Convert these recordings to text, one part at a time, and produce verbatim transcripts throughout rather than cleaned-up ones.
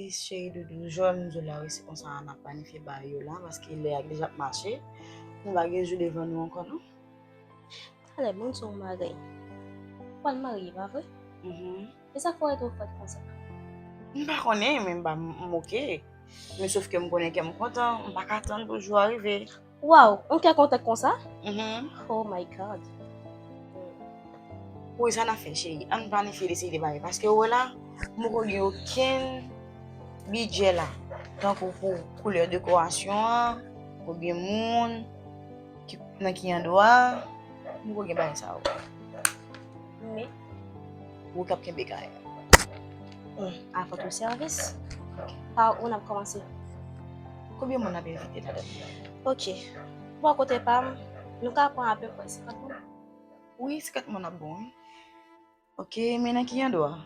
Cheri doudou, jan m di w la wi, se konsa n ap planifye bagay yo la, paske lè a deja ap mache. Nou pa gen jou devan nou ankò non. Talè, bon, di w yon bagay. Ou pral marye, pa vre? Mhm. E sa k fè w rete ofèt konsa? M pa konnen, men m pa, m, m oke. Men sof ke m konnen kè m kontan, m pa ka tann pou jou a rive. Waw, yon kè kontan konsa? Mhm. Oh my God. Wi, sa n ap fè, cheri. Ann planifye de seri de bagay. Paske ou wè la, m poko gen okenn bidjè la. Tankou pou koulè dekorasyon an, oubyen moun ki, nan ki andwa, m poko gen bagay sa yo. Men. Ou k ap kenbe kay la. Hmm, a vòt sèvis. Pa ou n ap kòmanse. Konbyen moun n ap envite ladan? Ok. Bò kote pa m, nou ka pran apeprè senkant moun. Wi, senkant moun ap bon, wi. Ok, men nan ki andwa?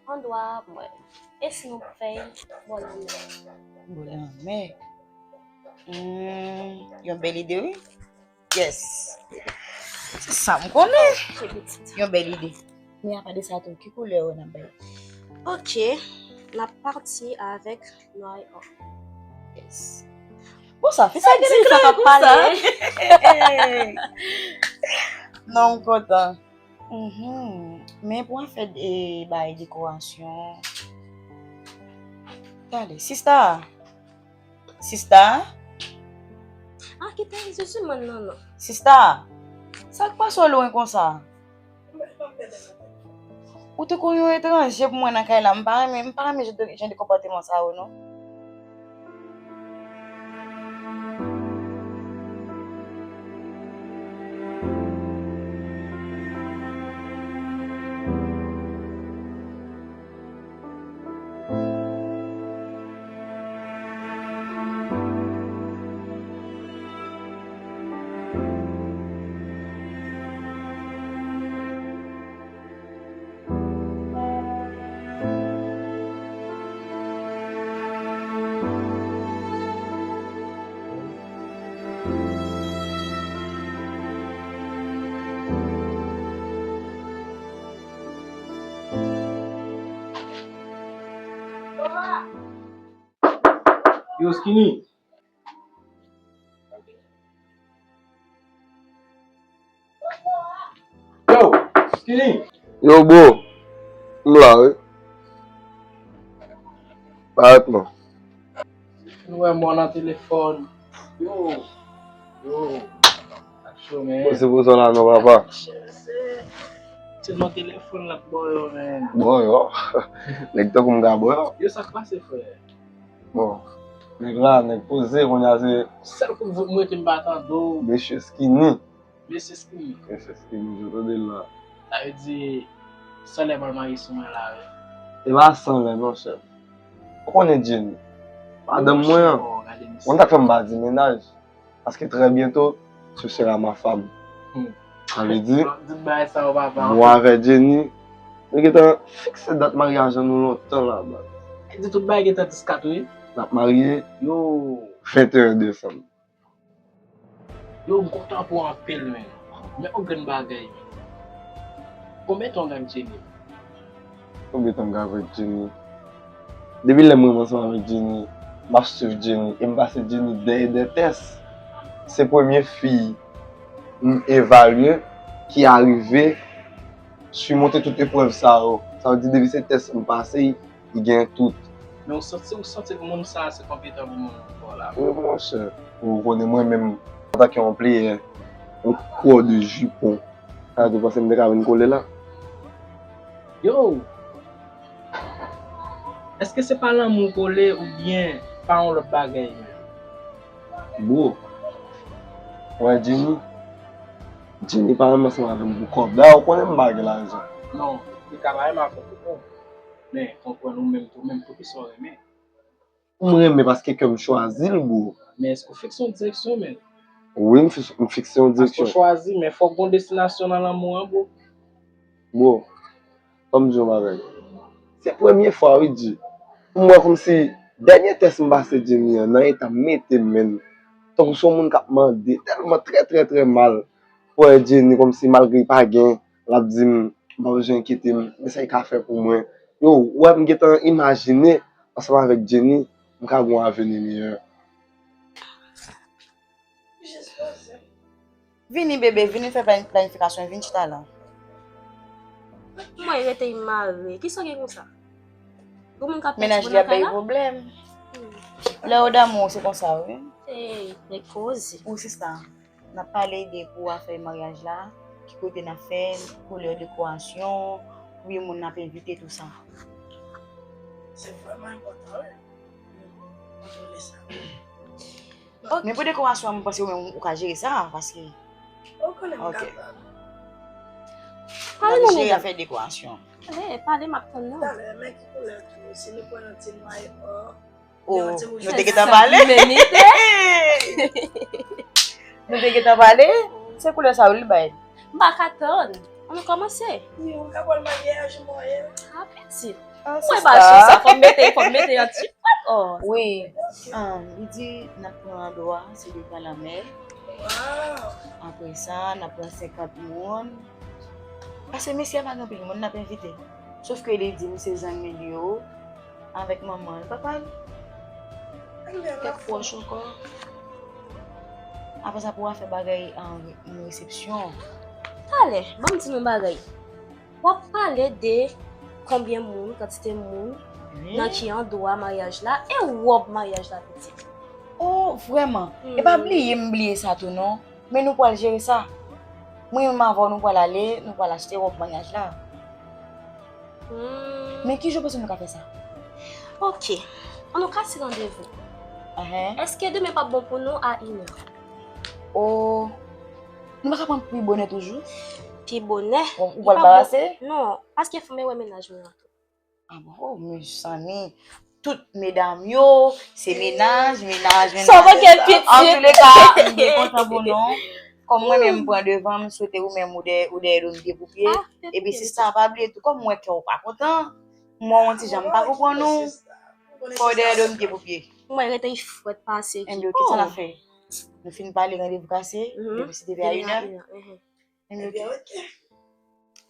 Andwa, mwen. E si nou fè bò lanmè? Bò lanmè. Hmm, yon bèl ide, wi. Yes. Se sa m konnen. Ok, pitit. Yon bèl ide. Men apa de sa tou, ki koulè w n ap bay? Ok, n ap pati avèk nwa e or. Yes. Bon, sa fè sa di sa k ap pale. Non, m kontan. Mhm. Men pou afè de bay dekorasyon. Tande, sista. Sista? Ah, kite, je suis mal, non, non. Sista, sa k pase w lwen konsa? Ou tankou yon etranje pou mwen nan kay la. M pa renmen, m pa renmen jan de, jan de konpòteman sa yo, non. Yo, Skinny. Yo, Skinny. Yo, bro. M la, wi. Parèt non. Nou wè mò nan telefòn. Yo. Yo. Ak chomè. Bon, se pou sa la non, papa. Chèche. Se nan telefòn l ap bò yo, men. Bò yo. Nèg tankou m ka bò yo. Yo, sa k pase, frè? Bon, nèg la, nèg poze, kounye a se. Sèl kout vout m rete m pa tande w. Mesye Skinny. Mesye Skinny. Mesye Skinny, jan w tande l la. Sa vle di, san lè pral marye sou mwen la, wi. E pa san lè non, chèf. Ou konnen Jenny. Madanm mwen an. Mwen ta fè m pa di mennaj. Paske trè byento, ce sera ma femme. Hmm. Sa vle di, mwen avè Jenny, nou gentan fikse dat maryaj an nou lontan la, man. Di tout bagay gentan dis kat, wi. N ap marye. Yo. Venteyen desanm. Yo, m kontan pou anpil, men. Men yon grenn bagay, men. Konbyen tan w gen ak Jenny? Konbyen tan m gen avèk Jenny? Depi lè mwen ansanm avèk Jenny, m ap swiv Jenny e m pase Jenny dèyè dè tès. Se premye fi m evalye ki arive simonte tout eprèv sa yo. Sa vle di depi se tès m pase, li genyen tout. Men ou santi, ou santi ke moun sa a se konpetan pou moun ankò la? Wi, monchè. Ou konnen mwen menm, antanke yon player, yon coureur de jupon, sa tou panse m te ka vin kole la? Yo! Èske se pa lanmou kole oubyen pa yon lòt bagay menm? Bro, ou wè Jenny? Jenny pa renmen ansanm avè m pou kòb. Dayè, ou konnen m pa gen lajan. Non, li ka pa renmen avè w pou kòb. Men, konprann ou menm tou, menm poukisa w renmen? M renmen paske kè m chwazi l, bro. Men èske w fikse yon direksyon, men? Wi, m fi-, m fikse yon direksyon. Paske w chwazi, men fòk gon destinasyon nan lanmou an, bro. Bro, ban m di w yon bagay. Se premye fwa, wi, G. M wè kòmsi dènye tès m pase Jenny an, nan eta m mete m, menn. Tankou se yon moun k ap mande tèlman trè, trè, trè mal. Pou wè Jenny kòmsi malgre l pa gen, l ap di m, m pa bezwen enkyete m, men sa l ka fè pou mwen. Yo, ou wè m gentan imajine, ansanm avèk Jenny, m ka gen yon avni meyè. Vini, bebe, vini fè planifikasyon, vin chita la. Mwen rete mare. Kisa w gen konsa? Gen moun k ap pèdi nan kay la? Menaj li ap bay pwoblèm. Lè yo damou, se konsa, wi. Ey, nèg koze. Ou sista, n ap pale de pou afè maryaj la, ki kote n ap fè l, koulè dekorasyon, konbyen moun n ap envite, tou sa. Se vrèman enpòtan, wi. Mwen konnen sa. Men pou dekorasyon an, mwen panse ou menm ou ka jere sa, paske. Ou konnen m ka fè. Pale nou jere afè dekorasyon. Pale, pale, m ap tann nou. Talè, men ki koulè tou, si nou pran yon ti nwa e or, oh, nou te gentan pale. Nou te gentan pale. Se koulè sa yo li bay. M pa ka tann. Ann nou kòmanse. Wi, ou ka pral maryaj mwen. Apeti. Mwen pa sou sa, fò m mete, fò m mete yon ti pòt. Oh. Wi, um, li di n ap pran andwa, se devan lanmè. Apre sa, n ap pran senkant moun. Paske mesye a pa gen anpil moun n ap envite. Sof ke li di m se zanmi l yo, avèk manman l, papa l, kèk pwòch ankò. Apre sa pou w a fè bagay an resepsyon. Talè, ban m di nou bagay. W ap pale de konbyen moun, kantite moun, nan ki andwa maryaj la, e wòb maryaj la pitit. Oh, vrèman? E pa bliye m bliye sa tou non. Men nou pral jere sa. Mwen menm avè w nou pral ale, nou pral achte wòb maryaj la. Men kijan w panse nou ka fè sa? Ok. Ann nou kase randevou. Èske demen p ap bon pou nou a inè? Oh. Nou pa ka pran pi bonè toujou? Pi bonè? Ou pral barase? Non, paske fò m wè mennaj mwen an tou. Ah bon, oh, mezanmi, tout medam yo, se mennaj, mennaj, mennaj. Sa w manke pitit. Antouleka, m byen kontan pou nou. Kòm mwen menm m pran devan, m swete ou menm ou dèyè, ou dèyè do m pye pou pye. Epi sista, pa bliye tou, kòm m wè kè w pa kontan, m wè w yon ti jan m pa konprann ou, fò w dèyè do m pye pou pye. Mwen rete frèt pase ki. Enben, kisa n ap fè? Nou fin pale, randevou kase, depi se te vè a inè. Ebyen, ok.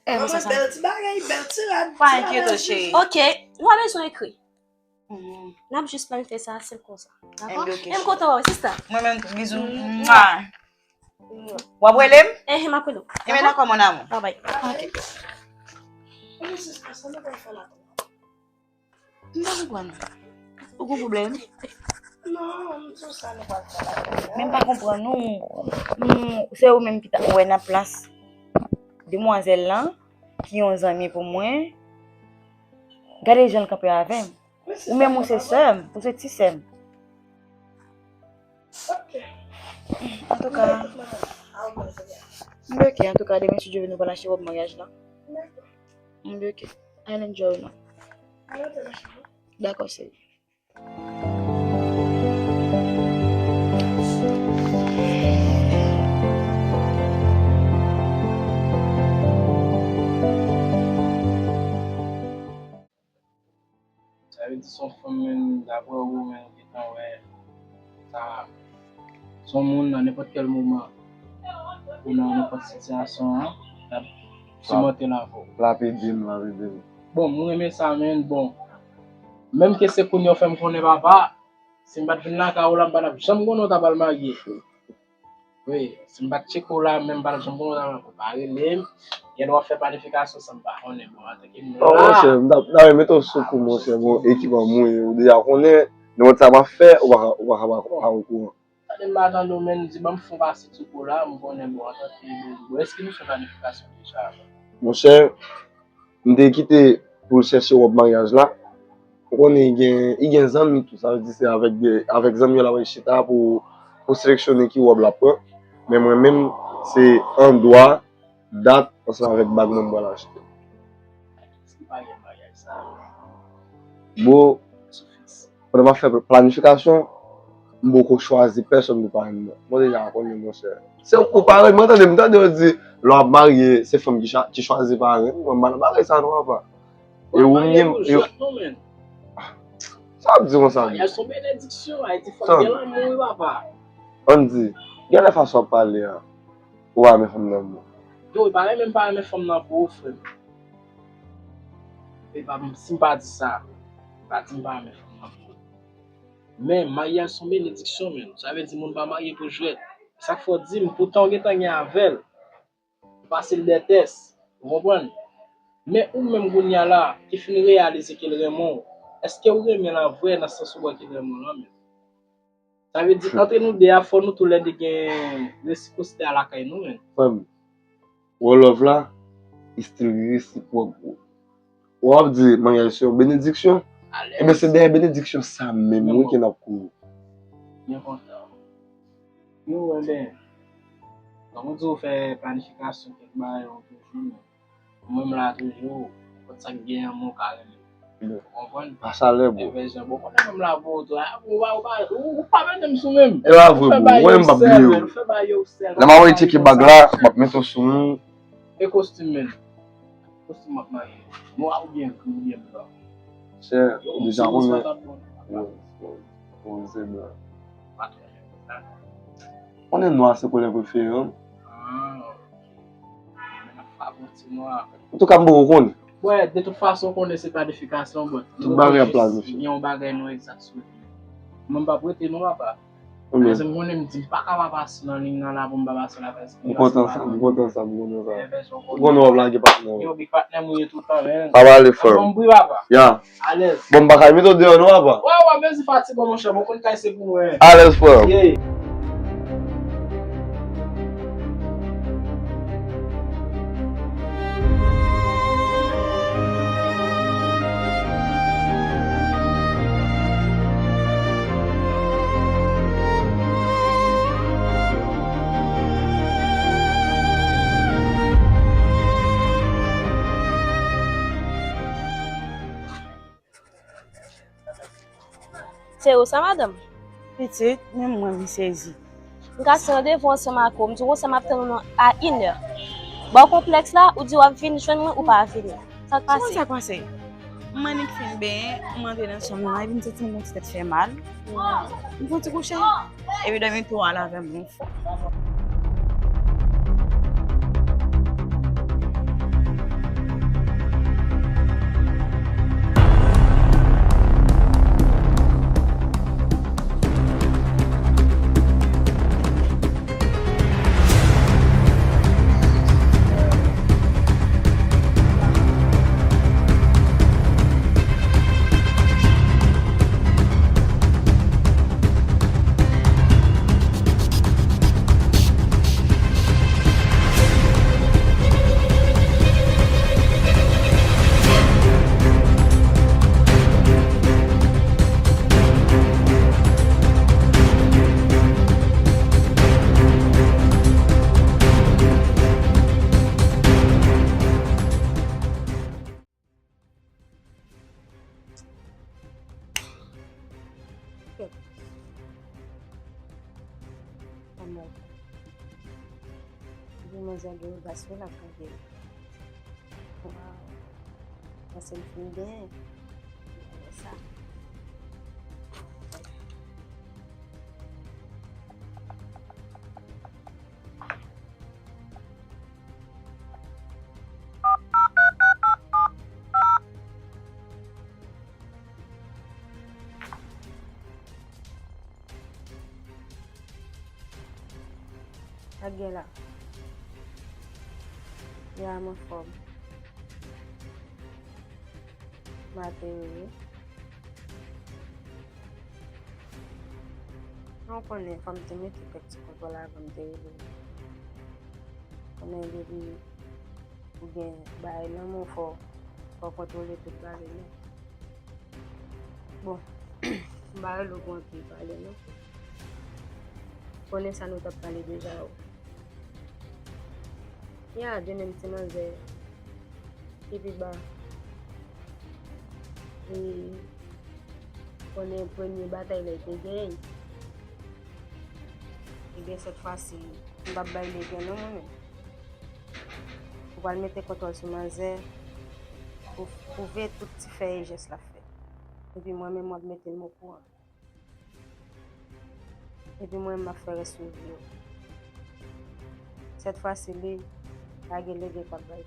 Manman, bèl ti bagay, bèl ti rad. Pa enkyete w, cheri. Ok, nou pa bezwen ekri. N ap jis planifiye sa senp konsa. Dakò? E m kontan wè w, sista. Mwen menm tou, bizou. W ap rele m? Enhen, m ap rele w. Enben, dakò, mon amour. Babay. Ok. Ebyen, sista, sa nou pral fè la? M pa konprann. Ou gon pwoblèm? Non, m sou sa nou pral fè la. Men m pa konprann nou. Nou, se ou menm ki ta wè nan plas demwazèl lan, ki yon zanmi pou mwen. Gade jan l kanpe avè m. Ou menm ou se sè m, ou se ti sè m. Antouka, m bloke, antouka, demen si Dye vle nou pral achte wòb maryaj la. M bloke. I'll enjoy nou. Dakò, cheri. Sa vle di se yon fanm menm, daprè ou menm, ou gentan wè sa, se yon moun nan nenpòt kèl moman ou nan nenpòt sitiyasyon an, l ap sipòte l avè w. L ap ede m, l ap ede m. Bon, m renmen sa, men bon, menm ke se kounye a w fè m konnen, papa, si m pa t vin lakay ou la, m pa t ap janm konnen w ta pral marye. Wi, si m pa t tcheke w la, menm pa t janm konnen w ta pral marye. Ou pa rele m, gen dwa w ap fè planifikasyon san m pa konnen. Bon, antanke moun la. Non, monchè, m t ap, m t ap mete w sou kou, monchè, bon, ekip an mwen, ou deja konnen, nenpòt sa m ap fè, ou pa ka, ou pa ka pa okouran. Tande m pa tande w, men di ban m fon pase sou kou la, m konnen, bon, antanke moun, bon, èske nou fè planifikasyon deja? Monchè, m te kite pou l chèche wòb maryaj la. Ou konnen li gen, li gen zanmi tou, sa vle di se avèk de, avèk zanmi yo l ap chita pou, pou seleksyone ki wòb l ap pran. Men mwen menm, se andwa, dat, ansanm avèk bag mwen m pral achte. Bro, pandan m ap fè planifikasyon, m poko chwazi pèsonn pou parenn mwen. Mwen deja konnen, monchè. Se ou parenn mwen, tande, m tande yo di, lè w ap marye, se fanm ki cha-, ki chwazi parenn. Mwen, m pa nan bagay sa non, papa. E ou menm, e ou... Sa w ap di konsa? Maryaj se yon benediksyon, Ayiti, fòk gen lanmou, wi, papa. Ann di, gade fason w ap pale a. Ou pa renmen fanm nan pou mwen. Yo, li pa renmen m pa renmen fanm nan pou ou, frè m. Epa, si m pa di sa, pa di m pa renmen fanm nan. Men, maryaj se yon benediksyon, menm. Sa vle di moun pa marye pou jwèt. Sa k fè w di m, poutan w gentan gen avè l, pase l dè tès, ou konprann? Men ou menm kounye a la, ki fin reyalize ke l renmen w, èske w renmen l an vrè nan sans ou wè ke l renmen w lan menm? Sa vle di, antre nou de a, fò nou toulède gen resiprosite a lakay nou menm. Frè m, wè love la, li still resipwòk, bro. W ap di maryaj se yon benediksyon, ebyen se dèyè benediksyon sa menm wi ke n ap kouri. Byen kontan. Yo, ebyen, tankou di w fè planifikasyon kèk bagay ou toujou, men mwen m la toujou, nenpòt sa k gen an mwen ou ka rele m. Ou konprann? Pa chalè, bro. Ebyen, jan, bon, konnen mwen m la pou ou tou, a, ou pa, ou pa, ou, ou pa mete m sou menm. E pa vre, bro. Mwen m p ap bliye w. Ou fè bagay yo sèl, ou fè bagay yo sèl. Lè m ap tcheke bag la, m ap mete w sou mwen. E kostim, menm. Kostim m ap marye. Nwa oubyen gri oubyen blan. Chè, ou deja konnen. Wi, wi, wi, se blan. Pa twò renmen sa. Konnen nwa se koulè prefere m. Ah, ok. Mwen ap fè bon ti nwa. Antouka, m poko konnen. Bon, de tout fason, w konnen se planifikasyon, but tout bagay ap planifye. Gen yon bagay nou egzak sou li. Mwen m p ap rete non, papa. Paske m konnen m di m pa ka pa pase nan liy nan la pou m pa pase la, paske m kontan sa, m kontan sa, m kontan sa. Ou konnen w ap lage patnè w. Yo, big patnè m ou ye toutan, men. Pa pale, frè m. Bon, m bri, papa. Ya. Alèz. Bon, m pa ka mete w deyò non, papa. Wè, wè, mezi fatigan, monchè, bon, konn kay se pou mwen. Alèz, frè m. Yeah. Se ou sa, madanm? Pitit, menm mwen, m sezi. M kase randevou ansanm ak ou. M di w konsa m ap tann ou nan a inè. Ba w konplèks la, ou di w ap vini jwenn mwen, ou pa vini. Sa k pase? Kòman sa k pase? M annik fin benyen, m antre nan chanm nan, epi m santi m gon ti tèt fè mal. M fè yon ti kouche. Epi dòmi tou al avè m yon fwa. Kèt. Anmò. Epi manzè gen yon gras wi l ap gade. Waw. Panse l fin genyen. Gade sa. Sa k gen la? Ya, m anfòm. Maten, wi. Ou konnen, fò m te mete kèk ti kontwòl avan m te rele w. Konnen depi ou gen bagay nan men w, fò, fò w kontwole tout bagay nèt. Bon, m pa rele w pou anpil pale non. Konnen sa nou t ap pale deja, wi. Ya, de menm ti manzè ki pi ba. E konnen premye batay la, li te genyen. Ebyen, sèt fwa si, m p ap bay legen non, mwen menm. Ou pral mete kontwòl sou manzè pou, pou veye tout ti fè e jès l ap fè. Epi mwen menm, m ap mete m okouran. Epi mwen, m ap fè rès revi yo. Sèt fwa si, li pa gen legen k ap bay.